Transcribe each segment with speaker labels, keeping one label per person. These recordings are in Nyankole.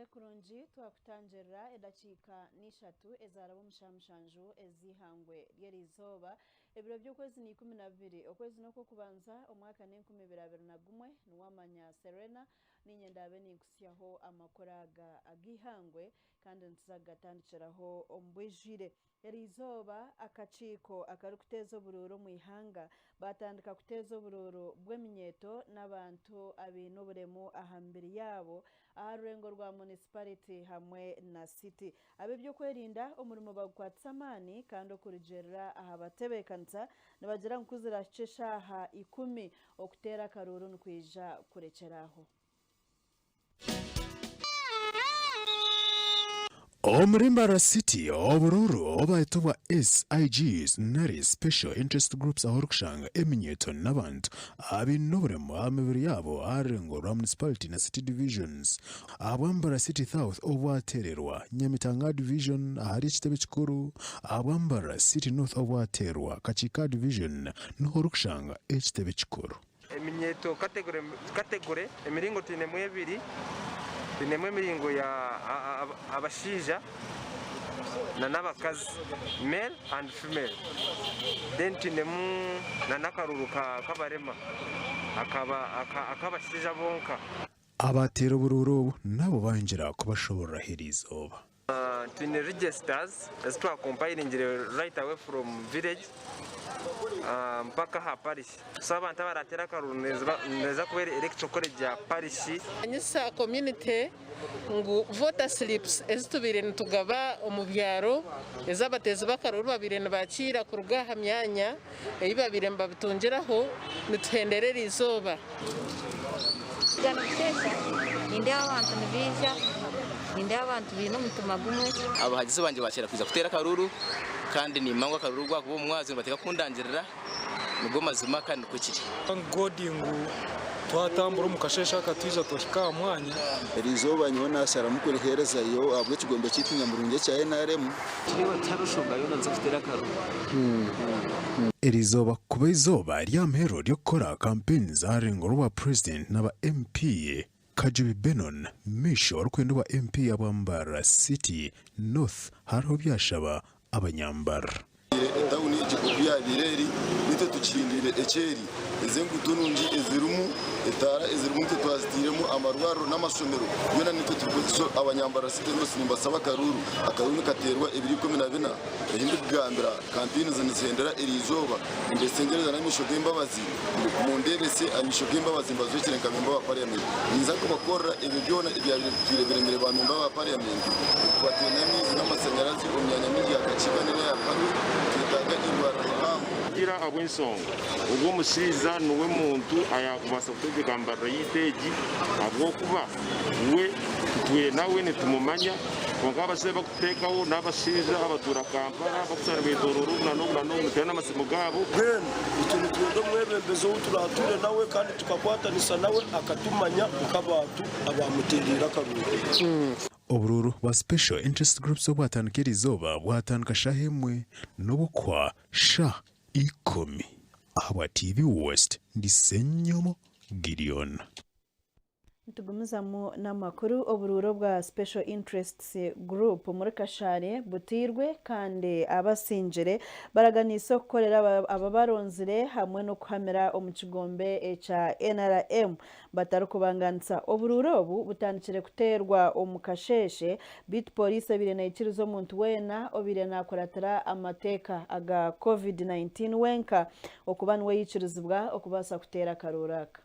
Speaker 1: Oshubire kurungi twakutangirira edakiika n'ishatu ezaraba omu shaaha mushanju ez'eihangwe ry'eriizooba. Ebiro by'okwezi ni 12, okwezi n'okw'okubanza omwaka n'e2021. Niwamanya Serena, niinye ndaabe ninkutsyaho amakuru aga ag'eihangwe kandi nituza kugatandikiraho omu bwijwire. Eriizooba akakiiko akarikuteeza oburuuru omu ihanga baatandika kuteeza oburuuru bw'eminyeeto n'abantu abaine oburemu aha mibiri yaabo aha rurengo rwa munisipariti hamwe na city. Ab'eby'okwerinda omurimo bagukwatisa amaani kandi okurugiirira aha batebeekanisa nibagira ngu ku zirahikye eshaaha ikumi okuteera akaruuru nikwija kurekyera aho.
Speaker 2: Omuri Mbarara City, oburuuru obubaayeta obwa SIGs nari Special Interest Groups ahu orikushanga eminyeeto n'abantu abaine oburemu aha mibiri yaabo aha rurengo rwa Municipality na City Divisions. Ahabwa Mbarara City South obwateererwa Nyamitanga Division ahari ekitebe kikuru, ahabwa Mbarara City North obwateerwa Kakiika Division niho orikushanga ekitebe kikuru.
Speaker 3: Eminyeeto category emiringo twinemu ebiri, twinemu emiringo ya abashaija na n'abakazi male and female then twinemu na n'akaruuru k'abarema ak'abashaija bonka.
Speaker 2: Abateera oburuuru obu nabo bangira kubashoborora eriizooba.
Speaker 3: Twine registers ezi twa compiringire right away from village mpaka aha parish so abantu abarateere akaruru neeza kuba eri electoral college ya parish.
Speaker 4: Manyisa community ngu voter slips ezi tubaire nitugaba omu byaro ezi abateezi b'akaruru babaire nibakiira kuruga aha myanya ei babaire nibabitungiraho nituhendera eriizooba.
Speaker 5: Kuruga nibusheesha nindeeba abantu nibaija, nindeeba abantu baine omutima gumwe.
Speaker 6: Abahagizi bangye bakyera kwija kuteera akaruuru kandi nimanya ngu akaruuru gwakuba omu mwazyo nibateekwa kundangirira, nigo mazima kandi nikwo kiri.
Speaker 7: Thank God ngu twatambura omu kasheeshe aka twija twahika aha mwanya.
Speaker 8: Eriizooba nyowe naasharamu kuriheerezayo ahabw'ekigombe kyaitu nyamurungi ekya NRM.
Speaker 2: Eriizooba kuba eizooba ry'aha muheru ry'okukora kampeyini z'aha rurengo rw'obwa Purezidenti n'aba MP, Kajubi Benon Misho orikwenda obwa MP abwa Mbarara City North hariho byashaba abanyambarara.
Speaker 8: Etawuni egi oku yaabaire eri, naitwe tukihindwire eki eri. Ezi enguuto nungi ezirimu, etaara ezirimu nitwe twazitairemu, amarwariro n'amashomero byona nitwe turikukozesa. Abanyambarara City North nimbasaba akaruuru. Akaruuru nikateerwa ebiro 14. Ebi ndikugambira kampeyini nizihendera eriizooba. Nimbesengyereza n'amaisho g'embabazi ngu mundeebese amaisho g'embabazi mbajwekyere nka memba wa parliament. Ninza kubakorera ebyo byona ebyabaire bitwire biremire ba memba ba parliament okubateera n'amaizi n'amasanyarazi omu myanya mingi ya Kakiika n'eya Karu. Nitwetaaga eirwariro rihango.
Speaker 9: Kugira ahabw'enshonga ogwo omushaija niwe muntu ayaakubaasa kutegyeka mbarira yaitu egi ahabw'okuba we itwe nawe nitumumanya kwonka abashaija abarikututeekaho n'abashaija abatuura Kampala abarikushusha nibetoroora obu na n'obu na n'obu nituteera n'amasimu gaabo.
Speaker 10: Mbwenu itwe nitwenda omwebembezi ou turaatuure nawe kandi tukakwatanisa nawe akatumanya nk'abantu abaamuteereire akaruuru.
Speaker 2: Oburuuru bwa Special Interest Groups obwatandika eriizooba bwatandika shaaha emwe n'obukwa shaaha ikumi. Ahabwa TV West, ndi Ssenyomo Gideon.
Speaker 1: Nitugumizamu n'amakuru, oburuuru obwa Special Interests Group omuri Kashare buteirwe kandi abasingire baraganiise okukorera ababaronzire hamwe n'okuhamira omu kigombe ekya NRM batarikubanganisa. Oburuuru obu butandikire kuteerwa omu kasheeshe beitu pooriisi ebaire neikiriza omuntu weena obaire nakuratira amateeka aga Covid 19 wenka okuba niwe yaikirizibwa okubaasa kuteera akaruuru aka.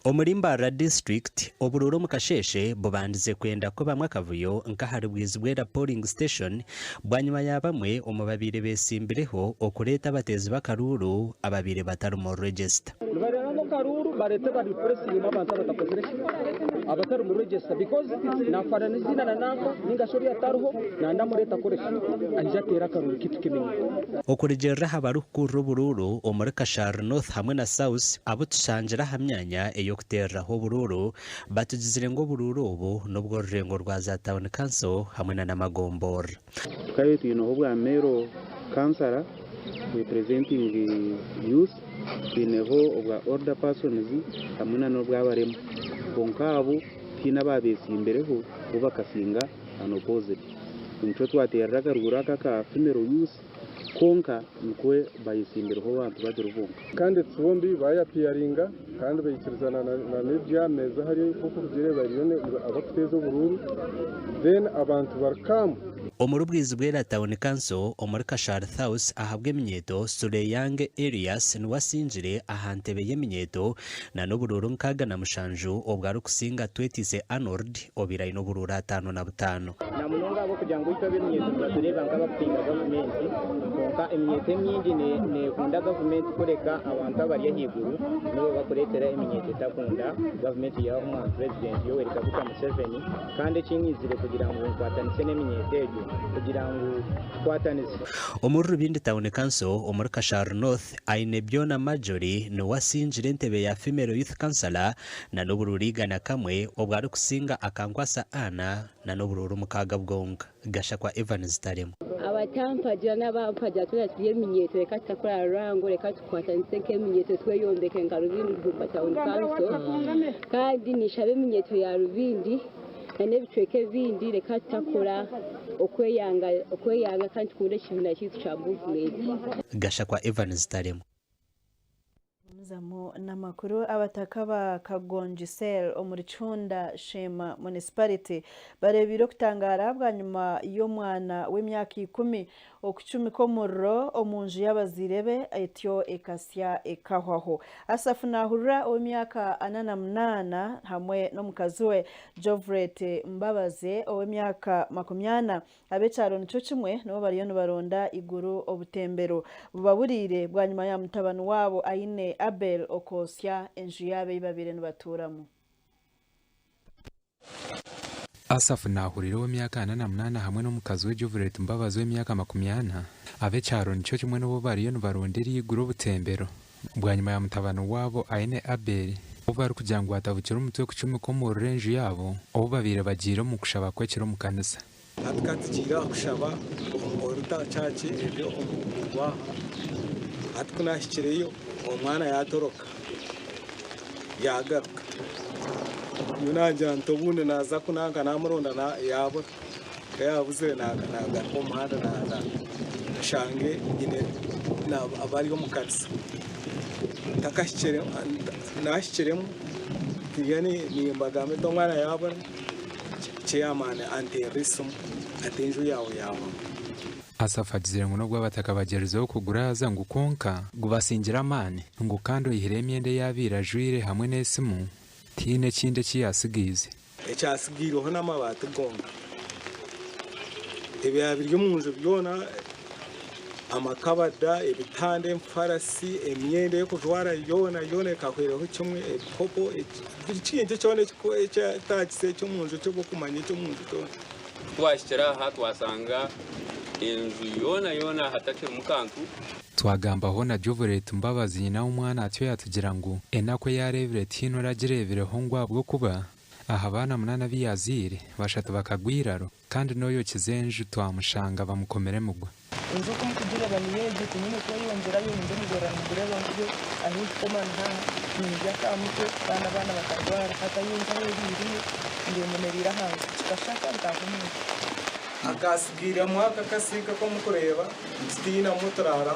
Speaker 11: Omuri Mbarara disiturikiti, oburuuru omu kasheeshe bubandize kwenda kubamu akavuyo nk'ahari Bwizibwera Polling Station bwanyima ya bamwe omu babaire besimbireho okureeta abateezi b'akaruuru ababaire batari mu register.
Speaker 12: Nibareeba ngu akaruuru bareete ba replacing abantu abatakozire ki abatari mu register because nafanana eiziina na nanka ninga shi oriya atariho nanda amureete akore ki aije ateere akaruuru keitu k'eminyeeto.
Speaker 11: Okurugiirira aha barikukurira oburuuru omuri Kashari North hamwe na South abu tushangire aha myanya ey'okuteereraho oburuuru batugizire ngu oburuuru obu n'obw'orurengo rwa za tauni kanso hamwe na n'amagomborora.
Speaker 13: Tukaba twineho obwa male councillor representing youth, twineho obwa older persons hamwe na n'obwabarema. Kwonka abo tihaine abaabeetsimbireho bo bakasinga unopposed. Nikyo twateerera akaruuru aka aka female youth kwonka nikwo bayetsimbireho abantu babiri bonka.
Speaker 14: Candidates bombi bayapiyaringa kandi baikirizana na n'ebiri aha meeza hariya nk'oku orikugireeba hariyo abarikuteeza oburuuru then abantu bari calm.
Speaker 11: Omuri Bwizibwera Town Council omuri Kashari South ahabw'eminyeeto, Suleyange Erias niwe asingire aha ntebe y'eminyeeto na n'oburuuru 67 obwo arikusinga Twetiise Arnold obaire aine oburuuru 55.
Speaker 15: Na munonga ahabw'okugira ngu itwe ab'eminyeeto nibatureeba nk'abarikupinga gavumenti, kwonka eminyeeto emingi neekunda gavumenti kureka abantu abari ahaiguru nibo barikureetera eminyeeto etakunda gavumenti ya Omwami Purezidenti Yoweri Kaguta Museveni kandi eki nyizire kugira ngu nkwatanise n'eminyeeto egyo kugira ngu tukwatanise.
Speaker 11: Omuri Rubindi Town Council omuri Kasharu North, Ainebyona Marjorie niwe asingire entebe ya Female Youth Councillor na n'oburuuru 101 obwo arikusinga Akankwasa Anna na n'oburuuru 6 bwonka. Gashakwa Evans Taremwa.
Speaker 16: Abatampagira n'abampagira twena turi eminyeeto reka tutakora rwango reka tukwatanise nk'eminyeeto tweyombeke nka Rubindi Ruhumba Town Council kandi ninshaba eminyeeto ya Rubindi na n'ebicweka ebindi reka tutakora okweyanga okweyanga kandi tukunde ekibiina kyaitu kya movement.
Speaker 11: Gashakwa Evans Taremwa.
Speaker 1: Gumizamu n'amakuru, abataka ba Kagongi Cell omuri Kihunda Sheema Municipality bareebiire okutangaara bwanyima y'omwana w'emyaka ikumi okucumika omuriro omu nju y'abazaire be etyo ekasya ekahwaho. Asaph Nahurira ow'emyaka 48 hamwe n'omukazi we Jovret Mbabazi ow'emyaka 40 Ab'ekyaro nikyo kimwe nibo bariyo nibaronda iguru obutembero bubaburiire bwanyima ya mutabani waabo Aine Abel okwotsya enju yaabo ei babaire nibatuuramu.
Speaker 17: Asaph Nahurira ow'emyaka 48 hamwe n'omukazi we Jovret Mbabazi ow'emyaka 40 ab'ekyaro nikyo kimwe nibo bariyo nibarondera eiguru obutembero bwanyima ya mutabani waabo Aine Abel ou barikugira ngu atabukire omutwe kucumika omuriro enju yaabo obu babaire bagiire omu kushaba kw'ekiro omu kanisa.
Speaker 18: Hati ka tugiire aha kushaba omu Oruta Church eri omu Rwaha. Hati ku naahikireyo omwana yaatoroka yaagaruka. Nyowe naagira nti obundi naaza kunanka naamuronda yaabura. Ku yaabuzire naagaruka omu muhanda nshange nyine abari omu kanisa. Naahikiremu ndiyo nimbagambira nti omwana yaabura. Chairman anteerera esimu ati enju yaawe yaahwaho.
Speaker 17: Asaph agizire ngu n'obu abataka bagyerizeho kuguraaza ngu kwonka gubasingire amaani ngu kandi oyihireho emyenda ei abaire ajwaire hamwe n'esimu tihaine ekindi eki yaasigaize.
Speaker 18: Ekyasigaireho n'amabaati gonka. Ebyaba biri omu nju byona, amakabada, ebitanda, emifarasi, emyenda ey'okujwara yoona yoona ekahwereho kimwe, ebikopo, Buri kintu kyona ekyetaagisa eky'omu nju eki orikumanya eky'omu nju kyona.
Speaker 19: Ku twahikire aha twashanga enju yoona yoona hatakirimu kantu.
Speaker 17: Twagambaho na Jovuret Mbabazi nyina w'omwana atyo yatugira ngu enaku ei areebire tihaine oragireebireho ngu ahabw'okuba aha baana munaana abu yaazaire, bashatu bakagwa eiraro Kandi n'oyokize enju twamushanga bamukomire emigwa.
Speaker 20: Enju oku murikugireeba niyo egi, tinyine kweyongyerayo, ninza omu igorora nimugureba ngugwe, ahu ndikukoma ni haaha, nindya aka mutwe kandi abaana batarwara, hati ahu enju ahu eri iriyo ndembonereire ahansi, kikashusha ntaaha omunju.
Speaker 18: Akatsigairemu aka akasiika aku murikureeba nitutiinamu turaara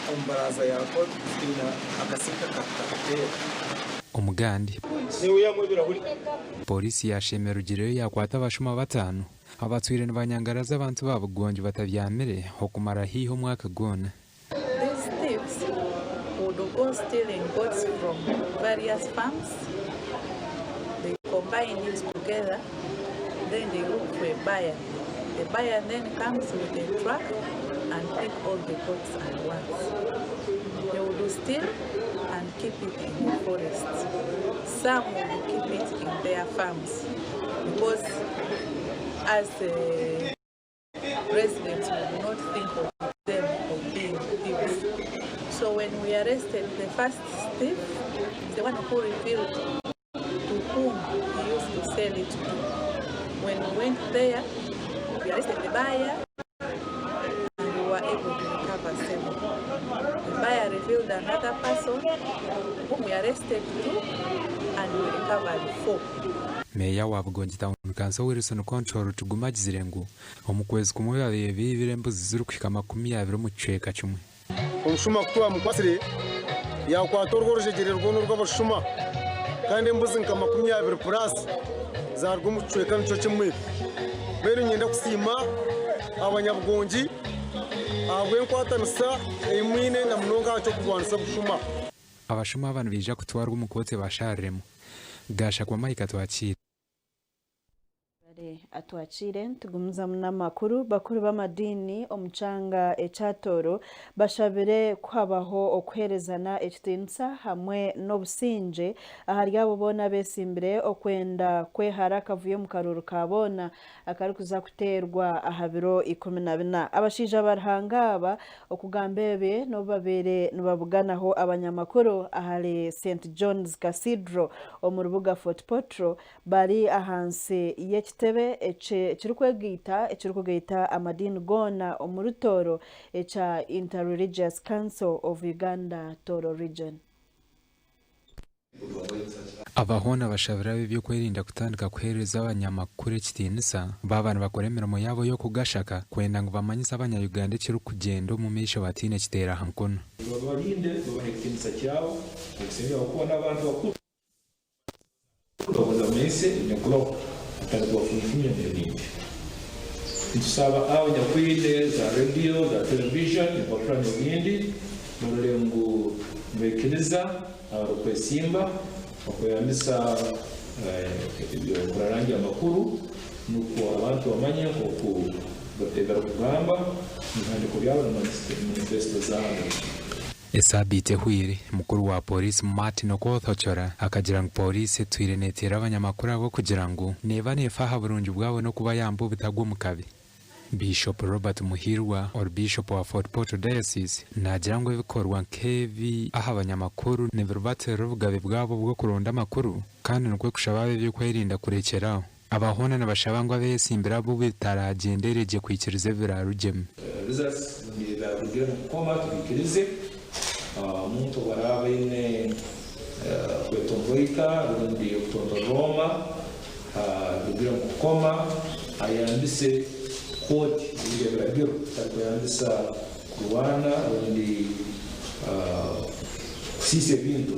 Speaker 18: omu baraaza yaako tutiina akasiika kakateera.
Speaker 17: Omugandi. Pooriisi ya Sheema erugireyo yaakwata abashuma bataano abatwire nibanyangaraza abantu ba Bugongi batabyamire okumara haihi omwaka gwona.
Speaker 21: These thieves would go stealing goats from various farms, they combine it together then they look for a buyer, the buyer then comes with a truck and pick all the goats at once. They would steal and keep it in the forest. Some would keep it in their farms because as the residents would not think of them of being thieves. So when we arrested the first thief, the one who revealed to whom he used to sell it to. When we went there, we arrested the buyer and we were able to recover seven. The buyer revealed another another person whom we arrested two and we recovered four.
Speaker 17: Meeya wa Bugongi Town Council Wilson Control Tugume agizire ngu omu kwezi kumwe babaire baibire embuzi zirikuhika 20 omu kicweka kimwe.
Speaker 3: Omushuma ku twamukwasire, yaakwata orwo orujegyere rwona orw'abashuma, kandi embuzi nka 20 puraasi zaaruga omu kicweka nikyo kimwe. Mbwenu niinyenda kusiima abanyabugongi ahabw'enkwatanisa ei mwine na munonga aha ky'okurwanisa obushuma.
Speaker 17: Abashuma aba nibaija kutwarwa omu kooti ebashariremu. Gashakwa Mike Atwakiire.
Speaker 1: Bare atwakiire nitugumizamu n'amakuru. Bakuru b'amadiini omu kyanga ekya Tooro bashabire kuhabaho okuheerezana ekitiinisa hamwe n'obusingye ahari abo boona abeesimbire okwenda kwehara akavuyo omu karuuru ka boona akarikuza kuteerwa aha biro 14. Abashaija ba Ruhanga aba okugamba ebi n'obu babaire nibabuganaho abanyamakuru ahari St John's Cathedral omu rubuga Fort Portal Bari ahansi y'ekitebe ekirikwegaita ekirikugaita amadiini goona omuri Tooro ekya Inter-Religious Council of Uganda Tooro Region.
Speaker 17: Aba hoona bashabire ab'eby'okwerinda kutandika kuheereza abanyamakuru ekitiinisa baaba nibakora emirimo yaabo y'okugashaka kwenda ngu bamanyise abanya-Uganda ekirikugyenda omu maisho bataine kiteera aha mukono.
Speaker 22: Babarinde, babahe ekitiinisa kyabo, okusinga ahabw'okuba n'abantu bakuru. Bagonza bamanyise ebinyakubaho hatali kubafunyfunya n'ebindi. Nitusaba abo abanyakwine za radio, za television, empapura n'ebindi barole ngu nibaikiriza abarukwesimba okweyambisa eby'okurarangya amakuru nukwo abantu bamanye nk'oku ebibarukugamba omu bihandiiko byabo na manifesto zabo.
Speaker 17: Esaabiiti ehweire, mukuru wa Pooriisi Martin Okoth Ochola akagira ngu Pooriisi etwire neeteera abanyamakuru abo kugira ngu neeba neefa aha burungi bwabo n'okubayamba obutagwa omu kabi. Biishopu Robert Muhirwa, ori Biishopu wa Fort Portal Diocese, naagira ngu ebikorwa nk'ebi aha banyamakuru nibiribatirira obugabe bwabo bw'okuronda amakuru kandi nikwo kushaba ab'eby'okwerinda kurekyera aho. Aba hoona nibashaba ngu abeesimbire abu bitaraagyendere gye kwikiriza ebiraarugyemu.
Speaker 22: Results rundi ebyaarugire omu kukoma tubiikirize. Omuntu obu araaba aine kwetomboita rundi okutontorrooma birugire omu kukoma, ayambise kooti rundi ebiragiro hatari kweyambisa kurwana rundi kusiisa ebintu.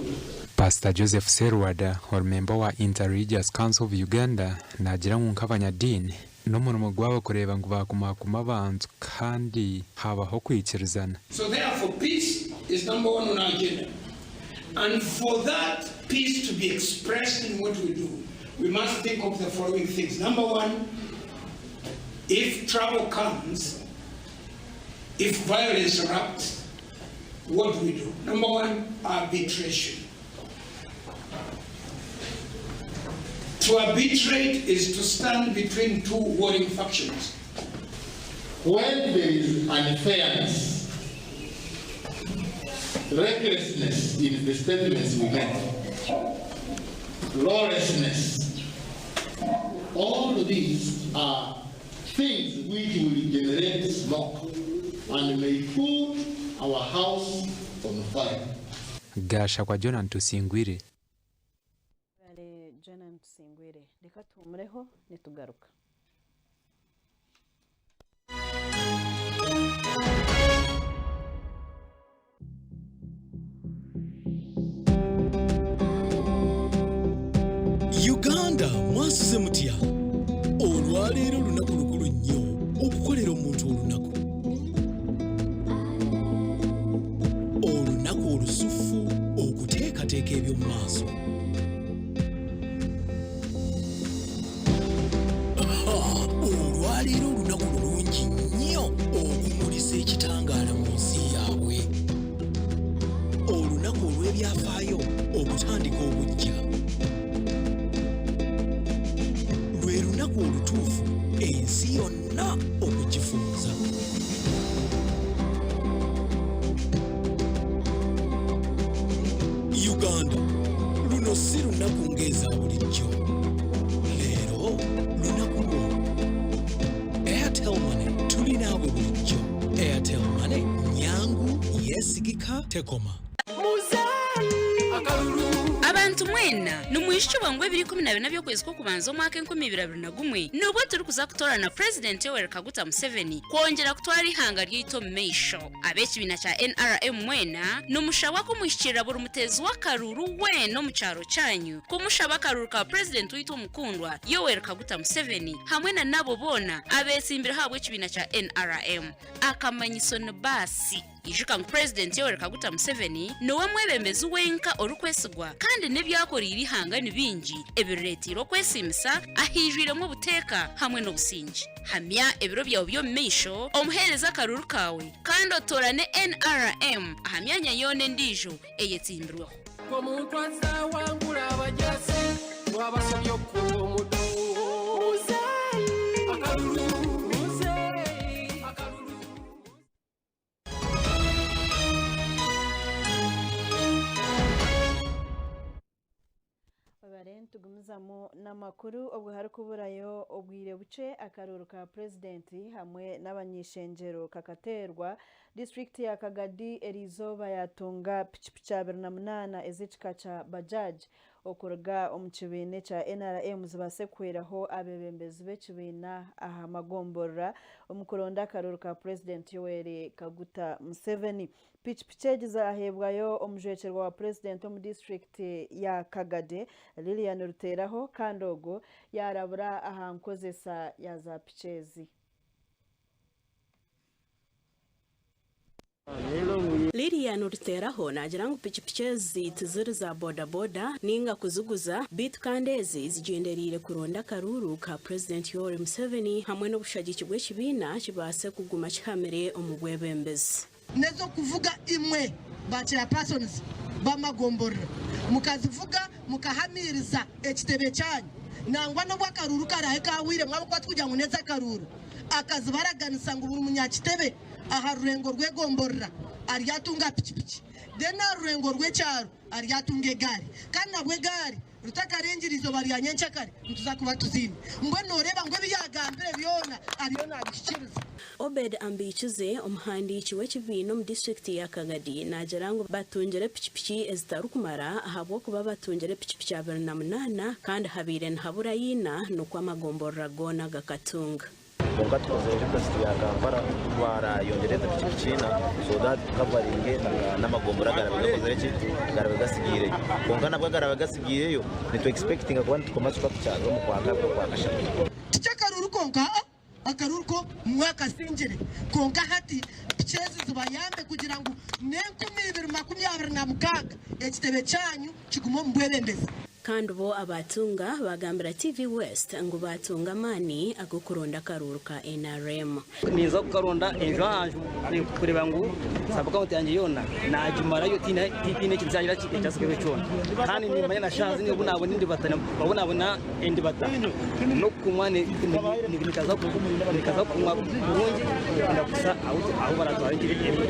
Speaker 17: Pasita Joseph Serwada, ori memba wa Inter-Religious Council of Uganda, naagira ngu nk'abanyadiini, n'omurimo gwabo kureeba ngu baakumaakuma abantu kandi haabaho okwikirizana.
Speaker 23: So therefore peace is number one on our agenda and for that peace to be expressed in what we do, we must think of the following things. Number one, if trouble comes, if violence erupts, what do we do? Number one, arbitration. To arbitrate is to stand between two warring factions.
Speaker 24: When there is unfairness, recklessness in the statements we make, lawlessness, all these are things which will generate smoke and may put our house on fire.
Speaker 17: Gashakwa Jonan Tusingwire.
Speaker 1: Kare Jonan Tusingwire. Reka tuhumureho nitugaruka.
Speaker 25: Uganda mwasuze mutya? Olwaleero lunaku lukulu nnyo okukolera omuntu olunaku. Olunaku olusuffu okuteekateeka eby'omu maaso. Olwaleero olunaku lulungi nnyo okumulisa ekitangaala mu nsi yaabwe. Olunaku olw'ebyafaayo okutandika obuggya. Lwe lunaku olutuufu ensi yonna okugifunza. Uganda, luno si lunaku ng'eza bulijjo. Leero lunaku lwo. Airtel Money tuli naawe bulijjo. Airtel Money nyangu, yeesigika, tekoma.
Speaker 4: Abantu mwena nimwijukibwa ngu ebiro 14 by'okwezi kw'okubanza omwaka 2021 nibwo turikuza kutoorana Purezidenti Yoweri Kaguta Museveni kwongyera kutwara eihanga ryaitu omu maisho. Ab'ekibiina kya nrm mwena nimushabwa kumuhikiirira buri muteezi w'akaruuru weena omu kyaro kyanyu kumushaba akaruuru ka Purezidenti waitu omukundwa Yoweri Kaguta Museveni hamwe na n'abo boona abeetsimbireho ahabw'ekibiina kya nrm. Akamanyiso ni baasi. Ijuka ngu Purezidenti Yoweri Kaguta Museveni niwe mwebembezi wenka orikwesigwa kandi n'ebi akoreire eihanga ni bingi ebirireeteire okwesiimisa ahaijwiremu obuteeka hamwe n'obusingye. Hamya ebiro byawe by'omu maisho, omuheereze akaruuru kaawe kandi otoorane nrm aha myanya yoona endiijo eyetsimbirweho.
Speaker 5: Omuntu azawangura abajasi twabasobya okukuba omudongo. Muzeyi akalulu muzeyi akalulu.
Speaker 1: Webare nitugumizamu n'amakuru obwo harikuburayo obwire bukye akaruuru ka purezidenti hamwe n'abany'ishengyero kakateerwa, disiturikiti ya Kagadi eriizooba yatunga pikipiki 28 ez'ekika kya Bajaj okuruga omu kibiina ekya NRM zibaase kuhweraho abeebembezi b'ekibiina aha magomborora omu kuronda akaruuru ka Purezidenti Yoweri Kaguta Museveni. Pikipiki egi zaaheebwayo omujwekyerwa wa Purezidenti omu disiturikiti ya Kagadi, Lilian Ruteraho kandi ogu yaarabura aha nkozesa ya za piki ezi.
Speaker 6: Lilian Ruteraho naagira ngu pikipiki ezi tiziri za bodaboda ninga kuziguza beitu kandi ezi zigyendereire kuronda akaruuru ka Purezidenti Yoweri Museveni hamwe n'obushagiki bw'ekibiina kibaase kuguma kihamire omu bwebembezi.
Speaker 7: N'ez'okuvuga imwe ba chairpersons b'amagomborora mukazivuga mukahamiiriza ekitebe kyanyu nangwa n'obu akaruuru karaabe kaahweiremu ahabw'okuba tikugira ngu n'ez'akaruuru akazibaraganisa ngu buri munyakitebe aha rurengo rw'egomborora aryatunga pikipiki then aha rurengo rw'ekyaro aryatunga egaari kandi nabwo egaari rutakarengyire eizooba rya nyenkyakare nituza kuba tuziine. Mbwenu nooreeba ngu ebi yaagambire byona ariyo naabihikiriza.
Speaker 6: Obed Ambikize, omuhandiiki w'ekibiina omu disiturikiti ya Kagadi naagira ngu batungire pikipiki ezitarikumara ahabw'okuba batungire pikipiki 28 kandi habaire nihaburayo ina nikwo amagomborora goona gakatunga.
Speaker 8: Kwonka tukozire request ya Kampala ku barayongyera ezi pikipiki ina so that tukavaringe n'amagombora agarabe gakozire ki agarabe gasigaireyo. Kwonka nabwo agarabe gasigaireyo nitu expectinga kuba nitukoma structures omu kwakabiri okwakashatu.
Speaker 7: Tikyo akaruru konka aa akaruru ko mwakasingire konka hati piki ezi zibayambe kugira ngu n'enkumi ibiri 26 ekitebe kyanyu kigume omu bwebembezi.
Speaker 6: Kandi bo abaatunga baagambira TV West ngu baatunga amaani ag'okuronda akaruuru ka nrm.
Speaker 26: Ninza kukaronda enju aha nju kureeba ngu sub-county yangye yoona naagimarayo tihaine ekintu kyagira ki ekyasigayo kyona. Kandi niimanya na shaaha zinu obu naabona endibata obu naabona endibata n'okukumwa nikaza kukumwa kurungi kwenda kuhitsya ahu baratware ebintu.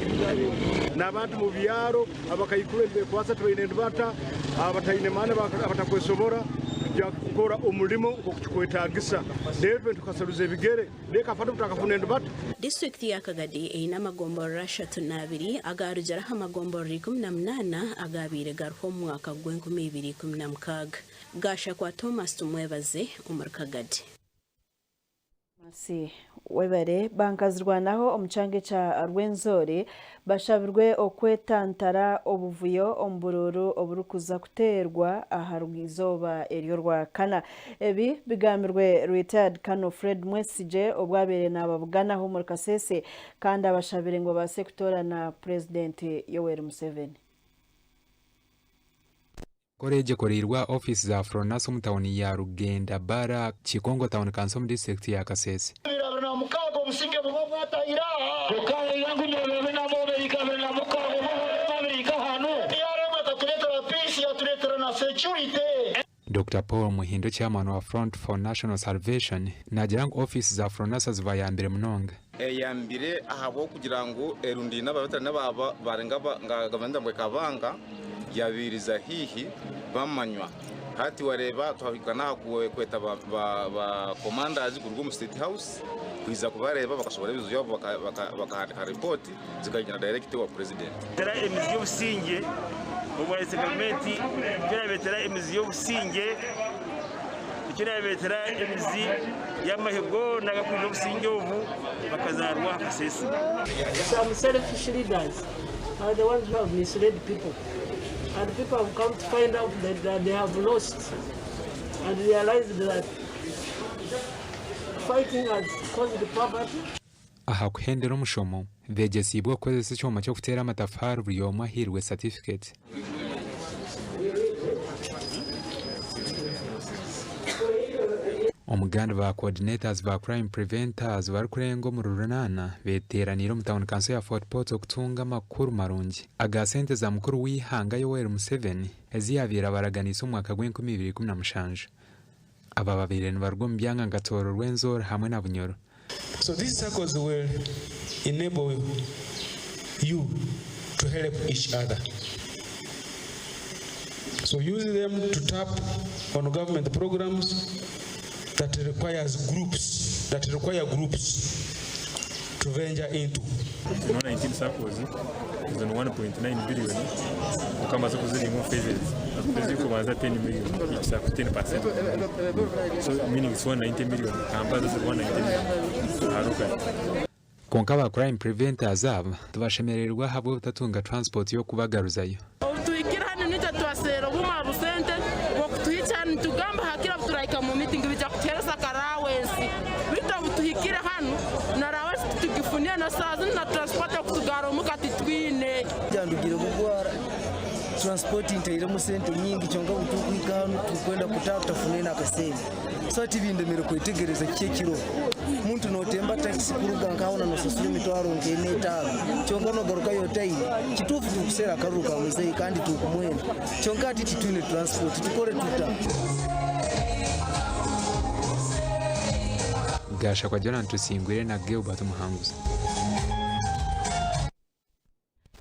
Speaker 27: N'abantu mu byaro Abakaikuru nibekwasa tibaine endibata, abataine maani abatakwesobora kugya kukora omulimo nkoku kikwetagisa. Netwe tukasaruza ebigere nekafa tutakafuna endibata.
Speaker 6: Disiturikiti ya Kagadi eine amagomborora 32 agaarugire aha magomborora 18 agaabaire gariho omu mwaka gw'enkumi ibiri ikumi na mukaaga. Gashakwa Thomas Tumwebaze omuri Kagadi.
Speaker 1: Mercy Webare bankazirwanaho omu kyanga ekya Rwenzori bashabirwe okwetantara obuvuyo omu buruuru oburikuza kuteerwa aha rw'eizooba ery'orwakana. Ebi bigambirwe Retired Colonel Fred Mwesigye obu abaire nababuganaho omuri Kasese kandi abashabire ngu babaase kutoorana Purezidenti Yoweri Museveni.
Speaker 17: Enkora egi ekoreirwe aha ofiisi za Fronasa omu tauni ya Rugenda Bara, Kikongo Town Council omu disiturikiti ya Kasese. Dokita Paul Muhindo Chairman wa Front for National Salvation naagira ngu ofiisi za Fronasa zibayambire munonga.
Speaker 28: Eyambire ahabw'okugira ngu erundaine abaveterani aba bari nka gavumenti ngu ekabanga yabairiza haihi bamanywa. Hati wareeba twahika n'aha kweta ba commanders kuruga omu state house kwija kubareeba bakashoboora ebizibu byabo bakahandiika report zikagyenda direct owa president.
Speaker 29: Tera emizi y'obusingye.
Speaker 2: kurwanisa gavumenti nikyo naabeetera emizi y'obusingye, nikyo naabeetera emizi y'amahe goona agakwija obusingye obu bakazaarwa aha Kasese.
Speaker 9: Some selfish leaders are the ones who have misled people and people have come to find out that, that they have lost and realized that fighting has caused poverty.
Speaker 17: Aha kuhendera omushomo, beegyesiibwe okukozesa ekyoma ky'okuteera amatafaari buri omwe ahairwe satifiketi. Omugandi ba coordinators ba Crime Preventers barikurenga omuri runaana beteeraniire omu tauni kanso ya Fort Portal kutunga amakuru marungi aga sente za mukuru w'eihanga Yoweri Museveni ezi yaabaire abaraganiise omu mwaka gw'enkumi ibiri ikumi na mushanju. Aba babaire nibaruga omu byanga nka Tooro Rwenzori hamwe na Bunyoro.
Speaker 10: So these circles will enable you to help each other. So use them to tap on government programs that requires groups, that require groups to venture into.
Speaker 22: Zino 19 SACCOs ezo ni 1.9 billion kwonka bamaze kuziringa omu phases. Phase y'okubanza 10 million each SACCO 10% so meaning it's 190 million Kampala ziri 190 million aha rugari.
Speaker 17: Kwonka aba crime preventers aba tibashemererwa ahabw'obutatunga transport y'okubagaruzayo.
Speaker 12: Obu tuhikire hanu nitwe twaseera obumwe busente bw'okutuhikya hanu nitugamba hakire obu turahika mu mitingi baija kutuheereza akarawensi beitu obu tuhikire hanu na rawensi titugifunire na saaha zinu na transport y'okutugarra omuka titwine.
Speaker 13: Kyandugire bugwara transport ntairemu sente nyingi kyonka obu turikuhika hanu turikwenda kutaaha tutafune n'akasente. So hati bindemire kwetegereza kiki ekiriho. Muntu notemba takisi kuruga nkaho na nosasura emitwaro nk'ena etaano kyonka nogarukayo otaine. Kituufu turikuseera akaruru ka muzeeyi kandi turikumwenda kyonka hati titwine transport tukore tuta?
Speaker 17: Gashakwa Joran Tusingwire na Gilbert Muhanguzi.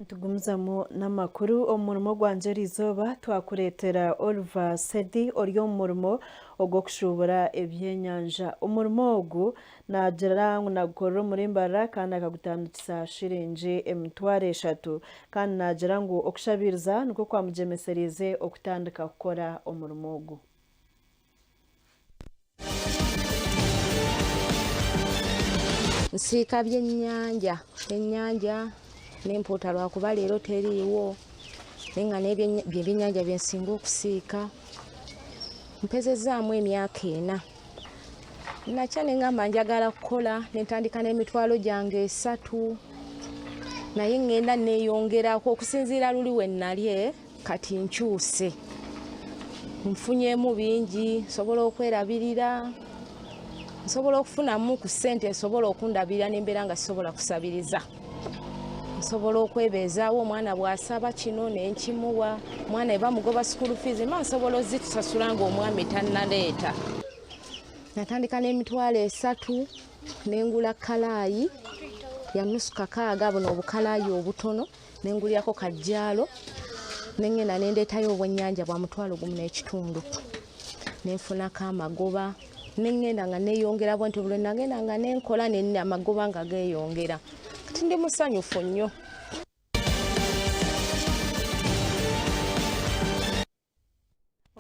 Speaker 1: Nitugumizamu n'amakuru omu murimo gwangye eriizooba twakureetera Oliver Sedi ori omu murimo ogw'okushuubura ebyenyanja. Omurimo ogu naagira ngu nagukorera omuri Mbarara kandi akagutandikisa shiringi 3000 kandi naagira ngu okushabiiriza nikwo kwamugyemesereize okutandika kukora omurimo ogu.
Speaker 14: Nsiika byennyanja, byennyanja n'empuuta lwakuba leero teriiwo naye nga bye byennyanja bye nsinga okusiika. Mpezezzaamu emyaka ena. Nakya ne ŋŋamba njagala kukola ne ntandika n'emitwalo gyange esatu naye ŋŋenda neeyongerako okusinziira luli we nnali kati nkyuse nfunyemu bingi nsobola okwerabirira nsobola okufunamu ku ssente nsobola okundabirira nembeera nga sisobola kusabiriza nsobola okwebeezaawo omwana bw'asaba kino nenkimuwa omwana ebamugoba school fees ma nsobola ozitusasula ng'omwami tannaleeta natandika n'emitwalo esatu nengula kalaayi ya nusu kakaaga buno obukalaayi obutono ne ngulirako kajjaalo ne ŋŋenda ne ndeetayo obwennyanja bwa 10,000 ne nfunako amagoba ne ŋŋenda nga neeyongera bwe nti buli nagenda nga ne nkola ne amagoba nga geeyongera kati ndi musanyufu nnyo.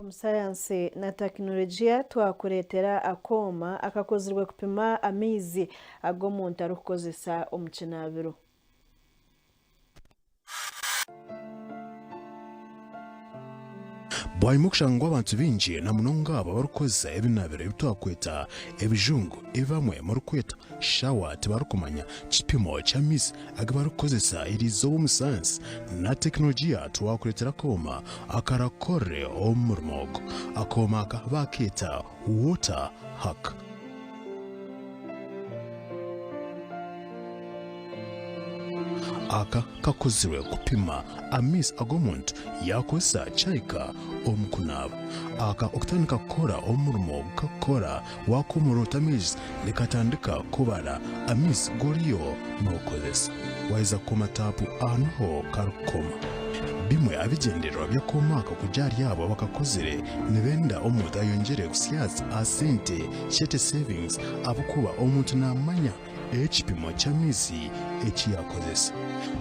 Speaker 1: Omu sayansi na tekinologiya twakureetera akooma akakozirwe kupima amaizi agu omuntu arikukozesa omu kinaabiro.
Speaker 15: Bwanyima okushanga ngu abantu baingi na munonga abo abarikukozesa ebinaabiro ebi twakweta ebijungu ebi bamwe murikweta Shawa tibarikumanya kipimo ky'amaizi agu barikukozesa eriizooba omu sayansi na tekinologiya twakureetera akooma akarakukorere omu murimo ogu. Akooma aka baakeeta Water Hack. Aka kakozirwe kupima amaizi agu omuntu yaakozesa kyahika omu kunaaba. Aka okutandika kukora omurimo ogu kakukora Waakoomora oti amaizi nikatandika kubara amaizi gu oriyo nookozesa. Waaheza kukoma taapu aha niho karikukoma. Bimwe aha bigyendererwa by'akooma aka kugira ahari abo abakakozire nibenda omuntu ayongyere kusyaza aha sente, shete savings, ahabw'okuba omuntu naamanya ekipimo ky'amaizi eki yaakozesa.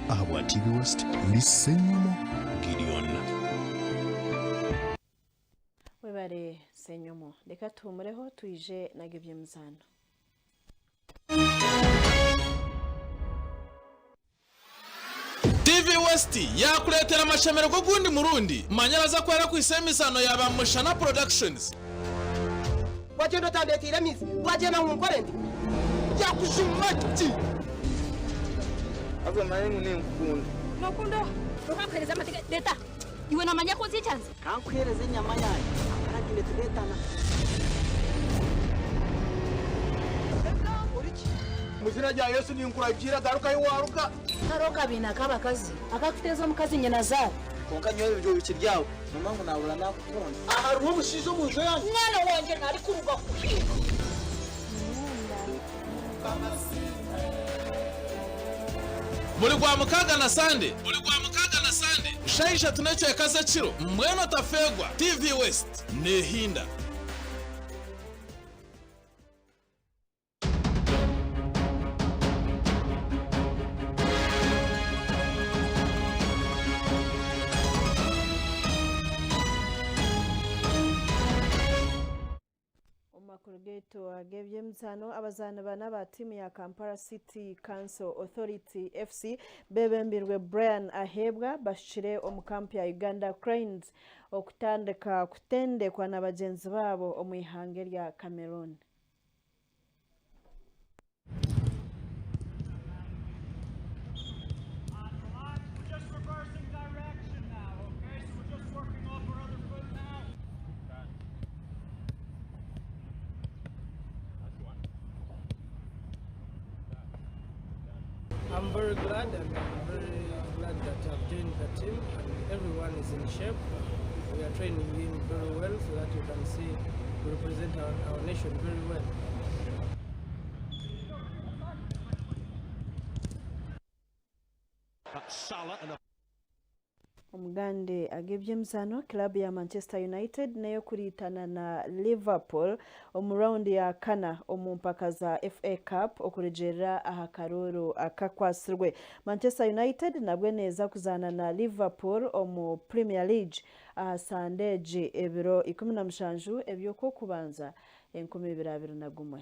Speaker 15: Ahabwa TV West, ndi Ssenyomo Gideon.
Speaker 1: Webare Ssenyomo. Reka tuhumureho twije n'ag'eby'emizaano.
Speaker 3: TV West yakureetera amashemererwa ogundi murundi. Manya araza kuhera kuhitsya emizaano ya ba Mushana Productions.
Speaker 7: Wagyenda otandeeteire amaizi, wagyenda ngu nkore nti? Yakujuma ki?
Speaker 11: Haza omanye ngu ninkukunda.
Speaker 16: Nookunda oha? Oha akuheereza amateka? Reeta! Iwe noomanya ku nziikyanze?
Speaker 11: Ka nkuheereze enyama yangye, amaragine tureetana.
Speaker 27: Omu iziina rya Yesu ninkuragiira garuka ahi waaruga.
Speaker 16: Hariho kabiina k'abakazi akakuteeza omukazi nyinazaara.
Speaker 11: Kwonka nyowe ebyo bikiri aho, noomanya ngu naahurira naakukunda.
Speaker 24: Hariho omushaija omu nju yangye.
Speaker 16: Mwana wangye narikuruga kuhiga.
Speaker 3: Buri Rwamukaaga na Sande Buri Rwamukaaga na Sande shaaha ishatu n'ekicweka z'ekiro mbwenu otafeegwa TV West neehinda.
Speaker 1: Omu makuru gaitu ag'eby'emizaano, abazaani bana ba tiimu ya Kampala City Council Authority FC bebembirwe Brian Aheebwa bashukire omu kampu ya Uganda Cranes okutandika kutendekwa na bagyenzi baabo omu ihanga erya Cameroon.
Speaker 9: I'm very glad and I'm very glad that I've joined the team and everyone is in shape. We are training him very well so that you can see we represent our, our nation very well.
Speaker 1: Omugande ag'eby'emizaano, Club ya Manchester United n'ey'okuriitana na Liverpool omu rawundi ya kana omu mpaka za FA Cup okurugiirira aha karuuru akakwatsirwe. Manchester United nabwo neeza kuzaana na Liverpool omu Premier League aha Sande egi ebiro 17 eby'Okwokubanza 2021.